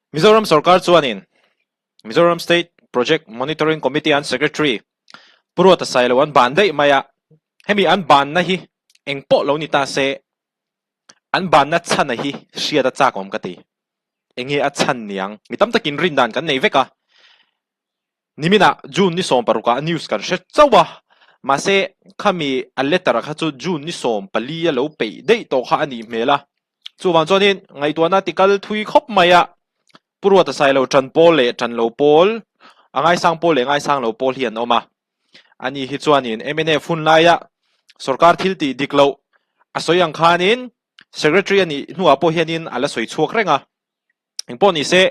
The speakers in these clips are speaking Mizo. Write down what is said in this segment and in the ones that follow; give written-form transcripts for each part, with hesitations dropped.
Mizoram sorkar chuanin Mizoram State Project Monitoring Committee an Secretary Pu Ruata Sailo an ban daih mai a, hemi an banna hi eng pawh lo ni ta se, an banna chhana hi hriat a chak awm ka ti. Enge a chhan niang? Mi tam takin rin dan kan nei vek a. Niminah June ni 16 ah news kan hre chauh a, mahse khami a letter kha chu June ni 14 a lo peih daih tawh kha a nih hmel a. Chuvang chuanin ngaihtuahna ti kal thui khawp mai a, Pu Ruata Sailo ṭan pawl leh ṭan lo pawl, a ngaisang pawl leh ngaisang lo pawl hi an awm a. Ani hi chuanin mnf hun laia sorkar thil tih dik loh a sawi ang khanin Secretary a nih hnuah pawh hianin a la sawi chhuak reng a. Engpawh ni se,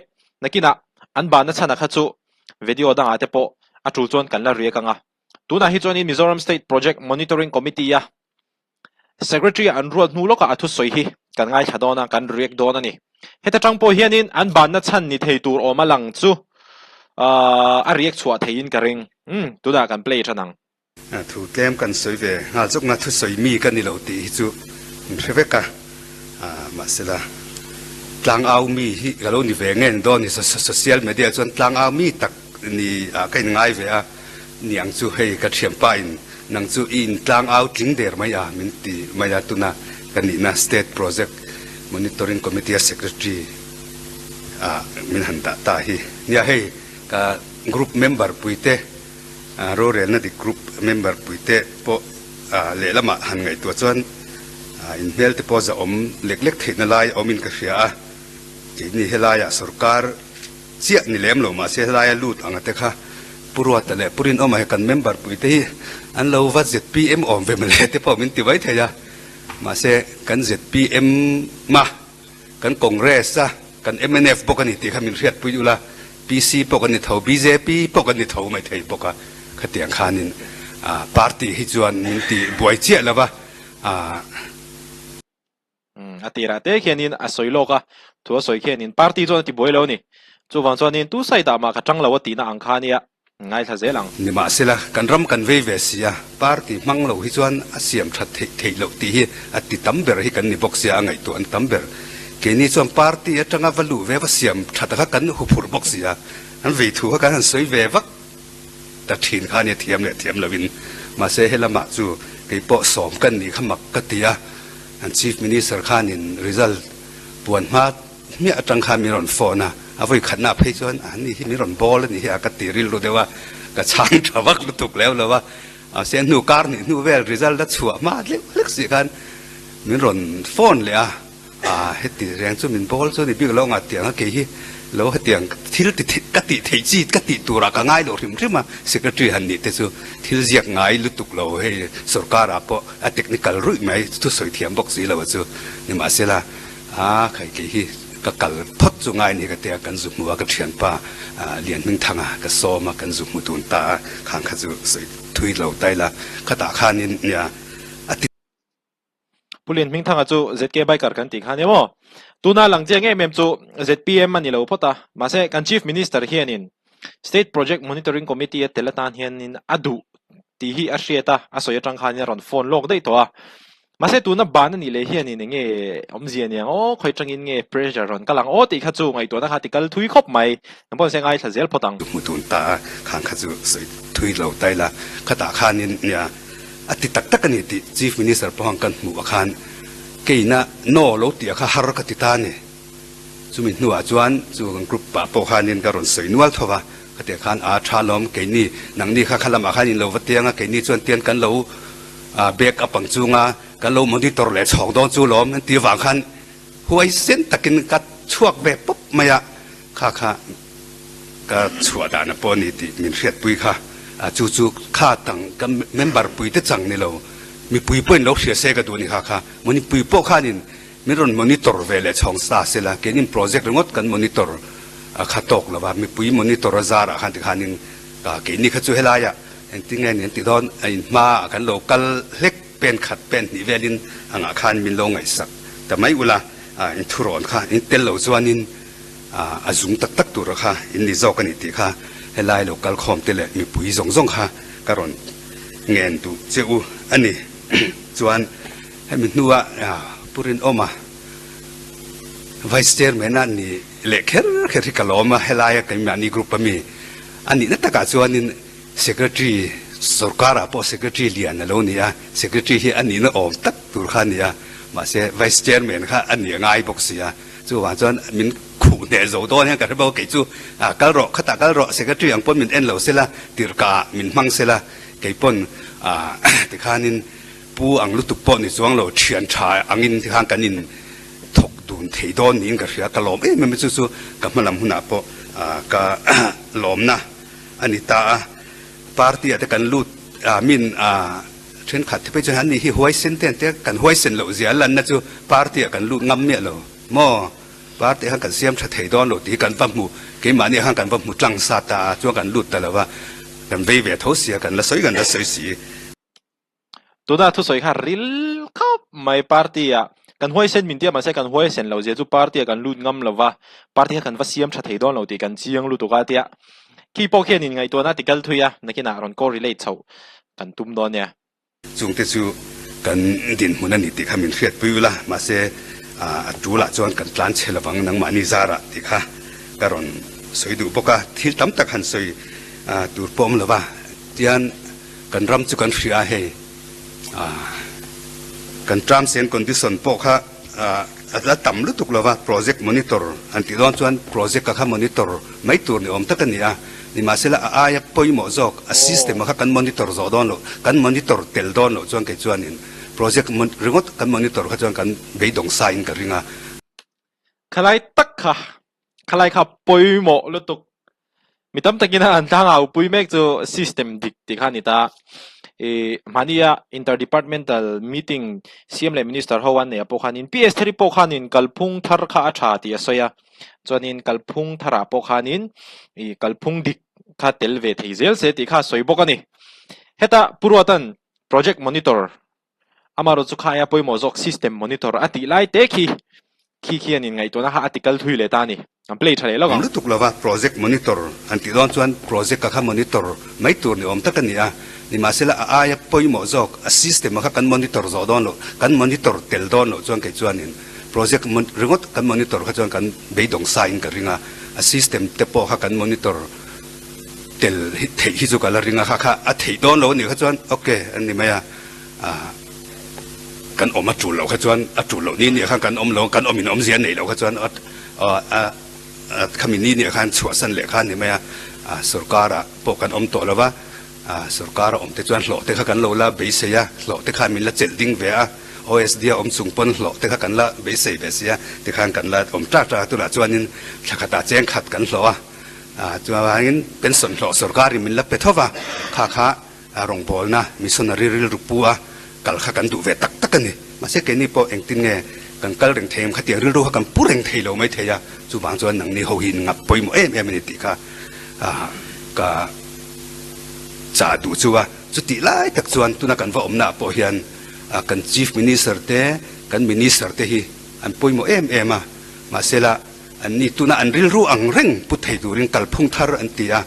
nakinah an banna chhana kha chu video dangah te pawh a tul chuan kan la riak ang a. Tunah hi chuanin Mizoram State Project Monitoring Committee-a Secretary-a an ruat hnu lawkah a thusawi hi kan ngaithla dawn a, kan riak dawn a ni. Heta tang pawh hianin an banna chhan ni thei tur awm a lang chu a riak chhuah theiin ka ring. Umm, tunah kan play tan ang. Thu tlem kan sawi ve nghal zawk na thusawi mi ka ni lo tih hi chu min hre vek a, mahsela tlangau mi hi ka lo ni ve nge ni dawn ni social media chuan tlangau mi tak ni ah ka in ngai ve a niang chu hei ka thianpa in nang chu i in tlangau tling der mai a min ti mai a tuna ka nihna state project monitoring committee a secretary ah min han dah ta hi nia hei ka group member puite Rorelna dik group member puite pawh lehlamah han ngaihtuah chuan inhmel te pawh zahawm lek lek theihna lai a awmin ka hria a. Keini helaiah sorkar chiah ni lem lo mahse helaia lut anga te kha Pu Ruata leh Pu Rinawma hi kan member puite hi an lo va zpm awm ve mawle te pawh min ti mai thei a. Mahse kan zpm a kan Congress a kan mnf bawk a ni tih kha min hriatpui ula, PC pawh kan ni tho, bjp pawh kan ni tho mai thei bawk a, khatiang khanin party hi chuan min ti buai chiah lo va. A tirah te khianin a sawi lawk a, thu a sawi khianin party chuan a ti buai lo a ni. Chuvang chuanin tu side ah mah ka tang lo a tihna ang kha a nia. Ngaithla zel ang. Nimahsela, kan ram kan vei ve si a, party hmang lo hi chuan a siam that theih theih loh tih hi a ti tam ber hi kan ni bawk sia, a ngaihtuah an tam ber. Keini chuan party atanga va luh ve va siam that a kha kan huphurh bawk si a, an vei thu kha kan han sawi ve vak ta thin kha a nia thiam leh thiam loin. Mahse, helamah chu kei pawh sawm kan nih kha mak ka ti a, an Chief Minister khanin result puan hma Hmiah atang khan min rawn phone a, a vawi khatna phei chuan a ni hi min rawn bawl a ni hi a ka ti rilru deuh a, ka chhang tha vak lutuk leu lo a, mahse hnu kar hnih hnu vel result a chhuah hma hlek hlek si khan min rawn phone leh a, aa heti reng chu min bawl chu ni bik lo nga tiang a kei hi lo hetiang thil ti ka tih theih chi ka tih turah ka ngai lo hrim hrim a, secretary han nih te chu thil ziak ngai lutuk lo hei sorkar ah pawh a technical ruih mai thusawi thiam bawk si lo a chu nimahsela A khai kei hi ka kal phawt chu ngai ni ka ti a, kan zu hmu a, ka thianpa Lianhmingthanga ka sawm a, kan zu hmu dun ta a, khang kha chu sawi thui lo ta ila, khatah khanin nia a ti. Pu Lianhmingthanga chu ZK Biker kan tih kha nia maw? Tuna lang chiang em em chu zpm a ni lo phawt a, mahse kan Chief Minister hianin State Project Monitoring Committee a tel atan hianin a duh tih hi a hriat a, a sawi atang khanin a rawn phone lawk daih tawh a. Mahse tuna ban a nih leh hianin eng nge awmzia niang aw, khawi tangin nge pressure rawn kal ang aw tih kha chu ngaihtuahna kha ti kal thui khawp mai. Nang pawh nise ngaithla zel phawt ang. Hmu tun ta a, khang kha chu sawi thui lo ta ila, khatah khanin nia a ti tak tak a ni tih Chief Minister pawh ang kan hmuh ah khan keina no lo tih ah kha har ka ti ta a ni. Chumi hnuah chuan chu kan group ah pawh khanin ka rawn sawi nual tho va, khatiang khan a tha lawm keini nangni kha kha lamah khan in lo va tiang a, keini chuan tian kan lo back up ang chunga kan lo monitor leh chhawk dawn chu lawm an tih avang khan huaisen takin ka chhuak ve pawp mai a, kha kha ka chhuah dahna pawh a ni tih min hriatpui kha, chu chu kha tang ka member pui te chang ni lo mipui pawhin lo hria se ka duh a ni kha kha mipui pawh khanin Min rawn monitor ve leh chhawng sa se la, keinin project ringawt kan monitor a kha tawk lo va, mipui monitor a zarah khan tikhanin keini kha chu helaiah engtin nge ni an ti dawn, a in hmaah kan lo kal hlek pen khat pen hnih velin angah khan min lo ngaihsak ta mai ula, in thurawn kha in tel lo chuanin a zung tak tak tura kha in ni zawk a ni tih kha helai lo kal khawm te leh mipui zawng zawng kha ka rawn ngen duh che u a ni. Chuan. Hemi hnua Pu Rinawma Vice Chairman a ni leh kher kher hi ka lawm a, helaia keimahni group a mi a nihna takah chuanin Secretary sorkarah pawh Secretary lian a lo ni a, Secretary hi a nihna awm tak tur kha a ni a, mahse Vice Chairman kha a nih a ngai bawk si a, chuvang chuan min khuh hneh zo dawn hian ka hre bawk a, kei chu ah kal rawh khatah kal rawh Secretary ang pawn min en lo sela tirhkaah min hmang sela kei pawn ah tikhanin Pu ang lutuk pawh ni chuang lo thian tha angin tikhan kan in thawk dun thei dawn niin ka hria, ka lawm em em a chu chu ka hmalam hunah pawh ka lawmna a ni ta a. Party ah te kan lut a min a thenkhat te phei chuan an ni hi huaisen te an tia kan huaisen loh zia lanna chu party ah kan lut ngam miah lo maw party ah khan kan siam tha thei dawn lo tih hi kan va hmu keimahni ah khan kan va hmu tlang sa ta a chuan kan lut ta lo va kan vei ve tho sia kan la sawi kan la sawi si. Tuna thusawi kha ril khawp mai party ah kan huaisen min tia mahse kan huaisen loh zia chu party ah kan lut ngam lo va, party kha kan va siam tha thei dawn lo tih kan chiang lutuk a tia khi pawh khian in ngaihtuahna ti kal thui a nakinah rawn correlate chhoh kan tum dawn nia. Chungte chu kan dinhmun a ni tih kha min hriatpui ula mahse a tulah chuan kan tlan chhe lovang nangmahni zarah tih kha ka rawn sawi duh bawk a, thil tam tak han sawi tur pawh awm lo va tian Kan ram chu kan hria a hei kan terms and condition pawh kha a la tam lutuk lo va, project monitor an tih dawn chuan project kha monitor mai tur ni awm tak a ni a, nimahsela a aia pawimawh zawk a system kha kan monitor zawh dawn loh, kan monitor tel dawn loh chuan kei chuanin project ringawt kan monitor kha chuan kan beidawng sain ka ring a. Khalai tak kha Khalai kha pawimawh lutuk. Mi tam takin an tlang au pui mek chu system dik tih kha a ni ta. I hmania interdepartmental meeting CM leh minister ho an neih ah pawh khanin PS thari pawh khanin kalphung thar kha a tha tih a sawi a. Chuanin kalphung tharah pawh khanin i kalphung dik kha tel ve thei zel se tih kha a sawi bawk a ni. Heta Pu Ruatan project monitor Amaherawhchu kha aia pawimawh zawk system monitor a tih lai te khi khi khian in ngaihtuahna kha a ti kal thui leh ta a ni. An play tha leh lawk ang. Lutuk lova project monitor an tih dawn chuan project a kha monitor mai tur ni awm tak a ni a, nimahsela a aia pawimawh zawk a system a kha kan monitor zawh dawn loh, kan monitor tel dawn loh chuan kei chuanin project ringawt kan monitor kha chuan kan beidawng sain ka ring a, a system te pawh kha kan monitor tel theih hi chu ka la ring a, kha kha a theih dawn lo a nih kha chuan ok an ni mai a. Kan awm a tul loh kha chuan a tul loh ni ni ah khan kan awm lo, kan awm in awmzia a neih loh kha chuan khami ni ni ah khan chhuahsan leh kha a ni mai a, sorkar ah pawh kan awm tawh lo va, sorkar a awm te chuan hlawh te kha kan lo la beisei a, hlawh te khan min la chelh ding ve a, OSD a awm chung pawn hlawh te kha kan la beisei ve si a, tikhan kan la awm tlak tlak a, tunah chuanin thla khatah cheng khat kan hlawh a, chuvangin pension hlawh sorkar in min la pe tho va, kha kha A rawngbawlna missionary rilru pu a kal kha kan duh ve tak tak a ni. Mahse keini pawh engtin nge kan kal reng thei em khatiang rilru kha kan pu reng thei lo mai thei a, chuvang chuan nangni ho hi ngap pawimawh em em a ni tih kha ka chah duh chu a. Chutih lai tak chuan tuna kan va awmnaah pawh hian kan Chief Minister te, kan Minister te hi an pawimawh em em a, mahsela An ni tuna an rilru ang reng put thei turin kalphung thar an ti a,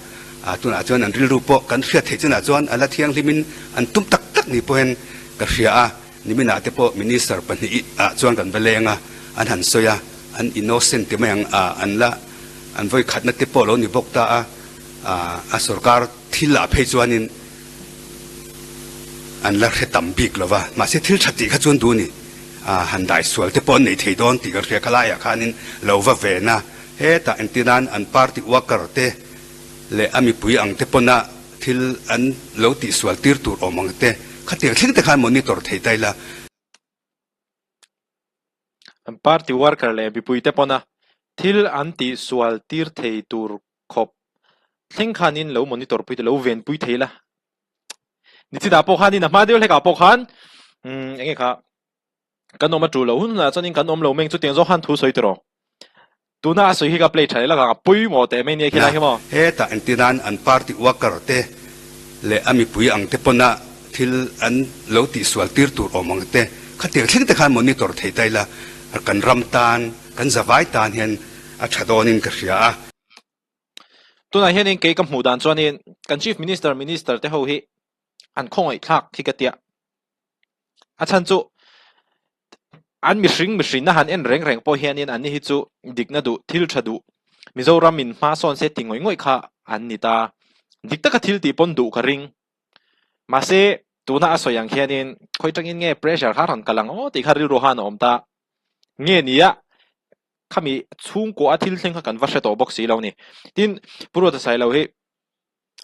tunah chuan an rilru pawh kan hriat theih chinah chuan a la thianghlimin an tum tak tak ni pawhin ka hria a, niminah te pawh Minister pahnih ah chuan kan va leng a, an han sawi a, an innocent ti mai ang a, an la an vawi khatna te pawh lo ni bawk ta a, a sorkar thil ah phei chuanin an la hre tam bik lo va, mahse thil tha tih kha chuan duh a ni. A han dai sual te pawh an nei thei dawn tih kan hria kha laiah khanin lo va ven a, hetah entir nan an party worker te leh a mipui ang te pawna thil an lo tih sual tir tur awm ang te khatiang thleng te khan monitor thei ta ila. An party worker leh mipui te pawna thil an tih sual tir thei tur khawp thleng khanin lo monitor pui te lo ven pui thei la. Nichinah pawh khanin a hma deuh hlekah pawh khan umm eng nge kha kan awm a tul lo hun hunah chuanin kan awm lo meng chutiang zawk khan thu sawi tawh rawh. Tuna a sawi hi ka play tha leh lak ang a pawimawh teh mai nia khilai hi maw. Hetah entir nan an party worker te leh a mipui ang te pawna thil an lo tihsual tir tur awm ang te khatiang thleng te khan monitor thei ta ila kan ram tan kan zavai tan hian a tha dawnin ka hria a. Tunah hianin kei ka hmuh dan chuanin kan Chief Minister, Minister te ho hi an khawngaih thlak hi ka tia. A chhan chu An mihring mihrinna han en reng reng pawh hianin anni hi chu dikna duh, thil tha duh, Mizoram in hma sawn se ti ngawih ngawih kha an ni ta. Dik taka thil tih pawn duh ka ring. Mahse, tuna a sawi ang khianin khawi tangin nge pressure kha rawn kal ang aw tih kha rilru han a awm ta. Nge nia, khami chhungkua a thil thleng kha kan va hre tawh bawk si lo ni. Tin, Pu Ruata Sailo hi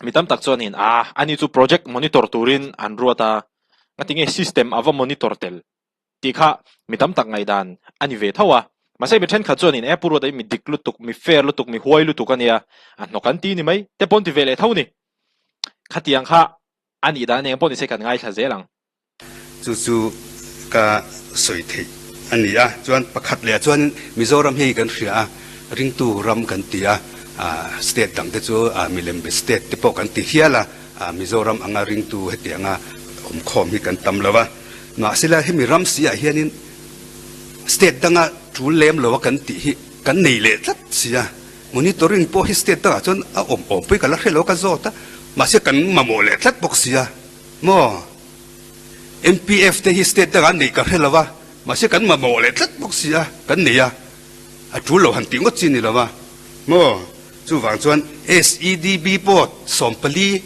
mi tam tak chuanin a ani chu project monitor turin an ruat a, ngatinge system a va monitor tel tih kha mi tam tak ngaihdan a ni ve tho a. Mahse mi thenkhat chuanin e Pu Ruata hi mi dik lutuk, mi fair lutuk, mi huai lutuk a nia, a hnawk an ti ni mai te pawh an ti ve leh tho ni. Khatiang kha a nih dan eng pawh ni se kan ngaithla zel ang. Chu chu ka sawi theih a ni a. Chuan pakhat leh ah chuanin Mizoram hi kan hria a, ringtu ram kan ti a, state dang te chu milembe state te pawh kan ti hial a, Mizoram anga ringtu hetianga awmkhawm hi kan tam lo a. Mahsela hemi ram si ah hianin state danga tul lem lo a kan tih hi kan nei leh tlat si a. Monitoring pawh hi state dangah chuan a awm awm pawhin ka la hre lo a, ka zawt a, mahse kan mamawh leh tlat bawk si a. Maw? MPF te hi state dangah an neih ka hre lo a, mahse kan mamawh leh tlat bawk si a, kan nei a, a tul lo han tih ngawt chi ni lo a. Maw? Chuvang chuan SEDB pawh 14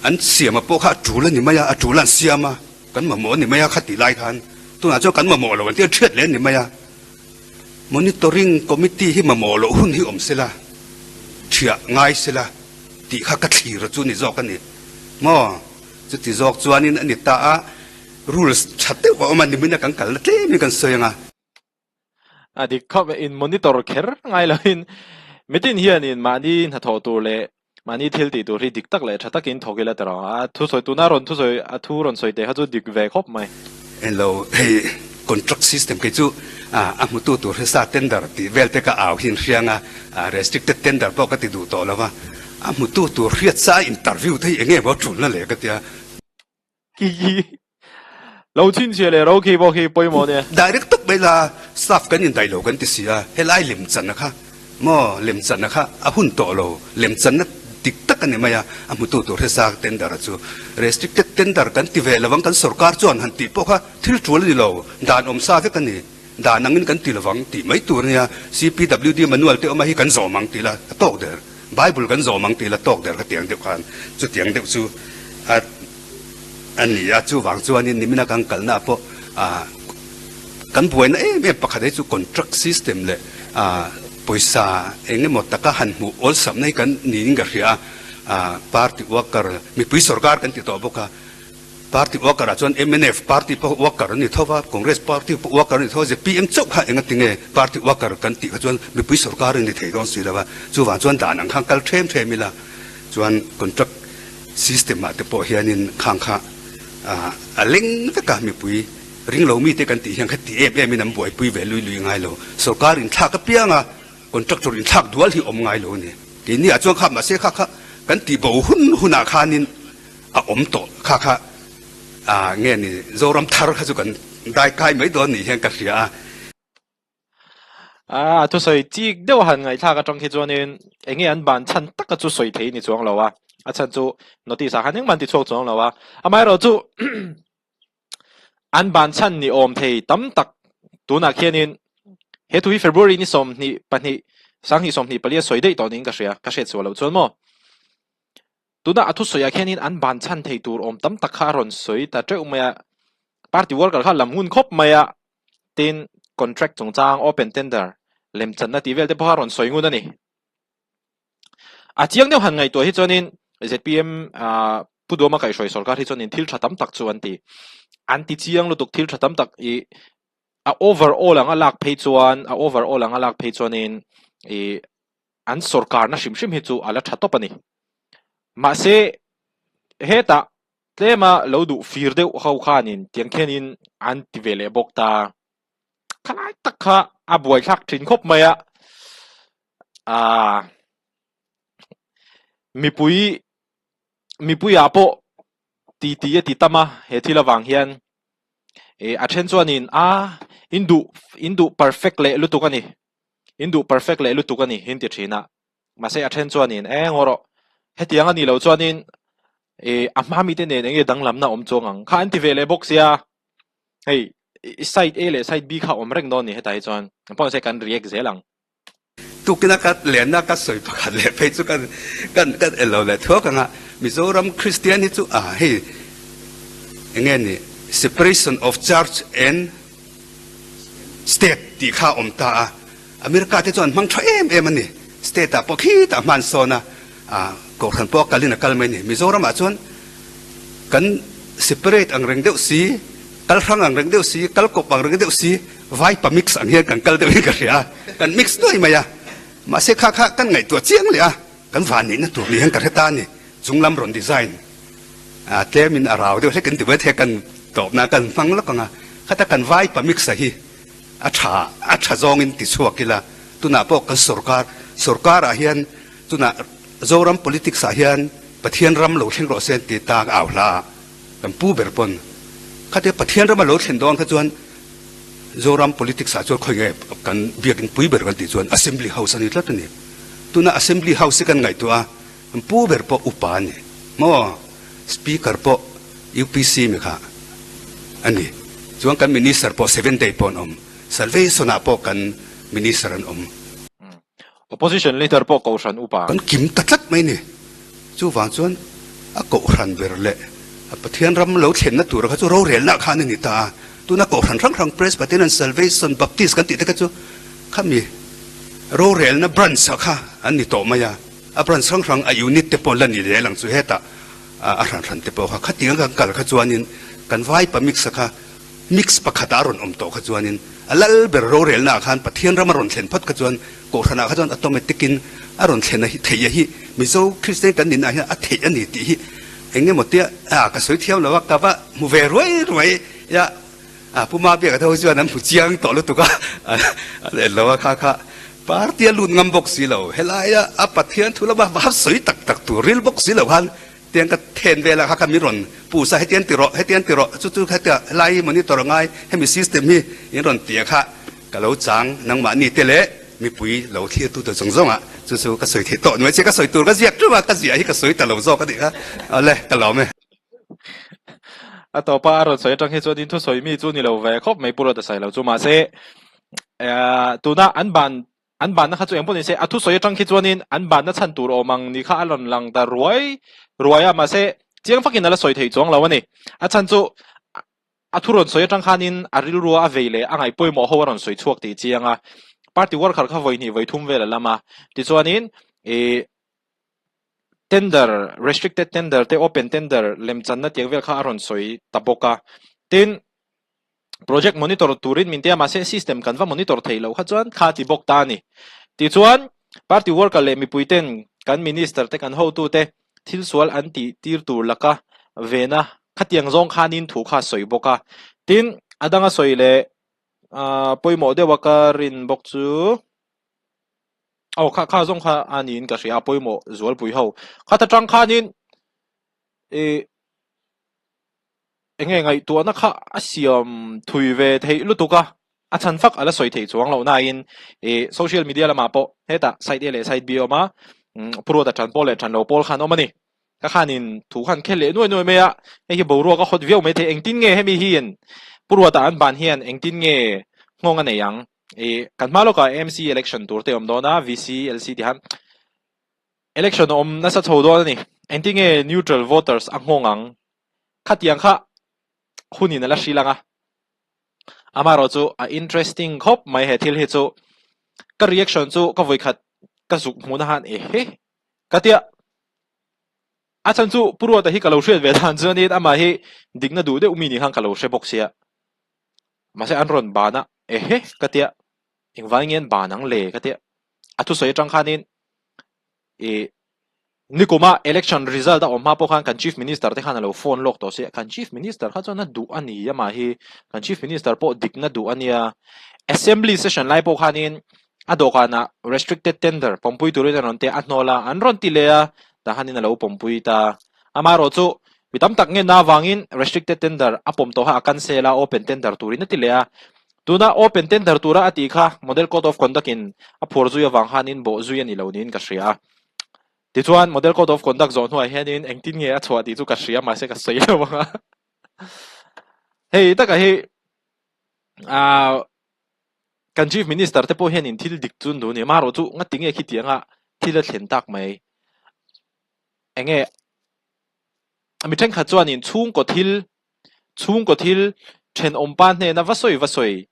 an siam a pawh kha a tul a ni mai a, a tul a an siam a, kan mamawh a ni mai a kha tih lai khan tunah chuan kan mamawh lo an tih a thiat leh a ni mai a. Monitoring Committee hi mamawh loh hun hi awm sela, thiah ngai sela tih kha ka thlir chu ni zawk a ni. Maw? Chuti zawk chuanin a ni ta a, rules tha deuh a awm a, nimin a kan kalna tlemin kan sawi ang a. A dik khawp e, in monitor kher ngai loin mitin hianin mahni hnathawh tur leh mahni thil tih tur hi dik tak leh tha takin thawk ila ta rawh. A thusawi tuna rawn thusawi a thu rawn sawi teh kha chu dik ve khawp mai. Englo hei contract system kei chu a hmutu tur hi sa tender tih vel te ka au hin hriang a, restricted tender pawh ka ti duh tawh lo va, a hmutu tur hriat sa interview te hi enge maw tulna le ka tia. Khi lo chhinchhiah leh ro khi pawh khi pawimawh nia. Direct tak mai la staff kan indaih lo kan ti si a, helai lemchanna kha maw lemchanna kha a hun tawh lo, lemchanna dik tak a ni mai a, a hmutu tur hesa tender a chu restricted tender kan ti ve lovang kan sorkar chuan han tih pawh kha thil tul a ni lo, dan awm sa vek a ni, dan angin kan ti lovang tih mai tur a nia, CPWD manual te awm a hi kan zawm ang tih la a tawk der. Bible kan zawm ang tih la tawk der kha tiang deuh khan chutiang deuh chu a a ni a, chuvang chuanin nimina kan kalna ah pawh ah kan buaina em em pakhat hi chu contract system leh ah pawisa eng emaw taka han hmuh awlsamna hi kan niin ka hria a, ah party worker mipui sorkar kan ti tawh bawk a. Party worker ah chuan mnf party pawh worker an ni tho va, Congress party pawh worker an ni tho va, zpm chauh kha enga tinge party worker kan tih kha chuan mipui sorkar an ni thei dawn si lo va, chuvang chuan dan ang khan kal them them ila chuan contract system ah te pawh hianin khang kha a leng vek a, mipui ring lo mite kan tih hian kha ti em em in an buaipui ve lui lui ngai lo, sorkar inthlak apiang a contractor inthlak dual hi awm ngai lo a ni. Keini ah chuan kha mahse kha kha kan tih bo hun hunah khanin a awm tawh kha kha ah nge ni Zoram thar kha chu kan dai kai mai dawn nih hian ka hria a. A thusawi chik deuh han ngaihthlak atang khi chuanin enge an ban chhan taka chu sawi thei ni chuang lo a, a chhan chu notice ah khan engmah an ti chhuak chuang lo a, amaherawhchu An ban chhan ni awm thei tam tak tunah khianin he thu hi February ni 22 2024 a sawi daih tawh niin ka hria, ka hriat sual loh chuan maw. Tunah a thusawiah khianin an ban chhan thei tur awm tam tak kha a rawn sawi ta teuh mai a, party worker kha a lam ngun khawp mai a, tin contract chungchang open tender lemchanna tih vel te pawh kha a rawn sawi ngun a ni. A chiang deuh han ngaihtuah hi chuanin zpm Pu Duama kaihhruai sorkar hi chuanin thil tha tam tak chu an ti. An ti chiang lutuk thil tha tam tak i a overall anga lak phei chuan a overall anga lak phei chuanin i an sorkarna hrim hrim hi chu a la tha tawp a ni. Mahse hetah tlema lo duh fir deuh ho khanin tiang khianin an ti ve leh bawk ta. Khalai tak kha a buaithlak thin khawp mai a. Aaa mipui mipuiah pawh ti ti a ti tam a he thil avang hian ih a then chuanin a in duh in duh perfect leh lutuk a ni in duh perfect leh lutuk a ni in ti thin a mahse a then chuanin eng haw rawh hetiang a nih loh chuanin ih a hma mite nen eng nge danglamna awm chuang ang kha an ti ve leh bawk sia hei. Side A leh side B kha awm reng dawn ni hetah hi chuan. Pawh nise kan react zel ang. Tukina ka lenna ka sawi pakhat leh phei chu kan kan kan el lo leh thuak ang a, Mizoram Kristian hi chu a hei enge ni separation of church and state tih kha a awm ta a, America te chuan an hmang tha em em a ni, state ah pawh khitah hman sawn a, kohhran pawh a kalin a kal mai a ni. Mizoram ah chuan kan separate ang reng deuh si, kal hrang ang reng deuh si, kal kawp ang reng deuh si, vai pa mix ang hian kan kal deuh in ka hria a, kan mix nuai mai a. Mahse kha kha kan ngaihtuah chiang leh a, kan van neihna tur ni hian ka hre ta a ni. Chunglam rawn design a tlemin a rau deuh hlek in ti mai thei a, kan tawpna kan hmang lawk ang a, khata kan vai pa mix a hi a tha a tha zawngin ti chhuak ila, tunah pawh kan sorkar sorkar ah hian tunah Zoram politics ah hian Pathian ram lo thleng rawh se an ti ta au hla a, kan pu ber pawn khatia Pathian ram a lo thlen dawn kha chuan Zoram politics ah chuan khawi nge kan biakin pui ber kan tih chuan Assembly House a ni tlat a ni. Tuna Assembly House hi kan ngaihtuah a, kan pu ber pawh upa a ni maw? Speaker pawh UPC mi kha a ni. Chuan kan Minister pawh Seven Day pawh an awm. Salvation ah pawh kan Minister an awm. Opposition leader pawh Kohhran upa. Kan kim ta tlat mai ni. Chuvang chuan a Kohhran ber leh a Pathian ram lo thlenna tura kha chu rorelna khan a ni ta a. Tuna Kohhran hrang hrang Presbyterian, Salvation, Baptist kan tih te kha chu khami rorelna branch ah kha an ni tawh mai a. A branch hrang hrang a unit te pawh la ni leh lang chu hetah a hran hran te pawh kha khatiang kan kal kha chuanin kan vaipa mix a kha Mix pakhat a rawn awm tawh kha chuanin a lal ber rorelna ah khan Pathian ram a rawn thlen phawt kha chuan Kohhran ah kha chuan automatic in a rawn thlen a hi theih a hi Mizo Kristian kan nihna ah hian a theih a ni tih hi eng emaw tia a ka sawi thiam lo a ka va hmu ve ruai ruai a a Pu Mabiaka te ho chuan an hmu chiang tawh lutuk a an en lo a kha kha party a lut ngam bawk si lo helai a a Pathian thu lama va sawi tak tak tur ril bawk si lo khan Tiang ka then vel a kha kha min rawn puh sa hetiang ti rawh hetiang ti rawh chu chu hetia helai hi monitor a ngai hemi system hi in rawn ti a kha ka lo chang nangmahni te leh mipui lo thlir tu te zawng zawng ah chu chu ka sawi theih tawh nuai che ka sawi tur ka ziak ṭeuh a ka ziah hi ka sawi ta lo zawk a nih kha awle ka lawm e. A tawpa a rawn sawi atang hi chuan in thusawi mi chu ni lo ve khawp mai Pu Rawta Sailo chu mahse tuna an ban An banna kha chu eng pawh ni se, a thusawi atang khi chuanin an banna chhan tur awm ang ni kha a rawn lang ta ruai ruai a, mahse chiang fakin a la sawi thei chuang lo a ni. A chhan chu a thu rawn sawi atang khanin a rilrua a vei leh a ngaih pawimawh ho a rawn sawi chhuak tih chiang a. Party worker kha vawi hnih vawi thum vel a lam a, tichuanin ih tender, restricted tender te open tender lemchanna tiang vel kha a rawn sawi ta bawk a. Tin, Project monitor turin min tia mahse system kan va monitor thei loh kha chuan kha ti bawk ta a ni. Tichuan party worker leh mipui ten kan minister te kan hotu te thil sual an tih tir tur laka vena khatiang zawng khanin thu kha a sawi bawk a. Tin a danga sawi leh ah pawimawh deuha ka rin bawk chu aw kha kha zawng kha a niin ka hria a pawimawh zualpui ho. Khata tang khanin ih Enge ngaihtuahna kha a siam thui ve theih lutuk a, a chhan fak a la sawi theih chuang loh nain ih social media lamah pawh hetah side A leh side B a awm a, Pu Ruata ṭan pawl leh ṭan lo pawl khan a awm a ni. Ka khanin thu khan khel leh nuai nuai mai a, hei hi boruak a hawt viau maithei engtin nge hemi hian Pu Ruata an ban hian engtin nge nghawng a nei ang? Ih kan hma lawkah AMC election tur te a awm dawn a, VC, LC ti khan election a awm nasa chho dawn a ni. Engtin nge neutral voters a nghawng ang? Khatiang kha hunin a la hrilh ang a, amaherawh chu a interesting khawp mai he thil hi chu ka reaction chu ka vawikhat ka zuk hmuhna khan ehe ka tia a chhan chu Pu Ruata hi ka lo hriat ve dan chuanin amah hi dikna duh deuh mi ni khan ka lo hre bawk sia mahse an rawn ban a ehe ka tia engvangin nge an ban ang le ka tia a thusawi atang khanin ih Nikuma election result a awm hma pawh khan kan Chief Minister te khan a lo phone lawk tawh si a, kan Chief Minister kha chuan a duh a ni amah hi, kan Chief Minister pawh dikna duh a nia. Assembly session lai pawh khanin a dawhkanah restricted tender pawmpui turin a rawn ti a, a hnawl a, an rawn ti leh a, tah khanin a lo pawmpui ta. Amaherawh chu mi tam tak ngenna avangin restricted tender a pawm tawh kha a cancel a, open tender turin a ti leh a. Tuna open tender tura a tih kha Model Code of Conduct in a phuar zui avang khanin bawh zui a ni lo niin ka hria a. Tichuan Model Code of Conduct zawh hnuah hianin engtin nge a chhuah tih chu ka hria mahse ka sawi lo ang a. Hei taka hi. Ah kan Chief Minister te pawh hianin thil dik chu an duh a ni. Amaherawhchu ngati nge khitianga thil a thlen tak mai? Enge mi thenkhat chuanin chhungkaw thil chhungkaw thil thenawmpa hnena va sawi va sawi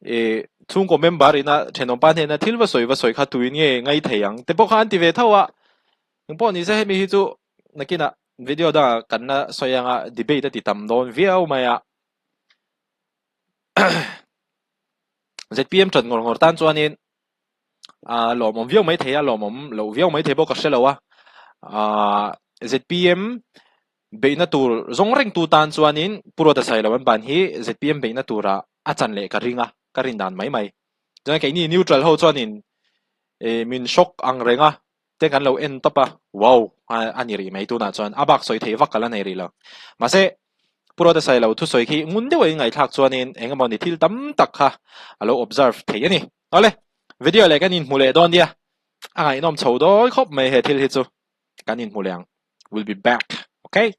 ih chhungkaw member ina thenawmpa hnena thil va sawi va sawi kha tuin nge ngai thei ang te pawh kha an ti ve tho a. Engpawh ni se hemi hi chu nakinah video dangah kan la sawi anga debate a ti tam dawn viau mai a. ZPM ṭan ngawr ngawr tan chuanin a lawmawm viau mai thei a, lawmawm loh viau mai thei bawk ka hre lo a. Aaa ZPM beihna tur zawng rengtu tan chuanin Pu Ruata Sailo an ban hi ZPM beihna tura a chan leh ka ring a, ka rin dan mai mai. Chuan keini neutral ho chuanin ih min shock ang reng a, te kan lo en tawp a, wow a ni rih mai tunah chuan a bak sawi theih vak ka la nei rih lo. Mahse Pu Ruata Sailo thusawi khi ngun deuh a inngaihthlak chuanin eng emaw ni thil tam tak kha a lo observe thei a ni. Awle, video leh kan inhmu leh dawn nia, a ngaihnawm chho dawi khawp mai he thil hi chu kan inhmu leh ang. We'll be back, okay?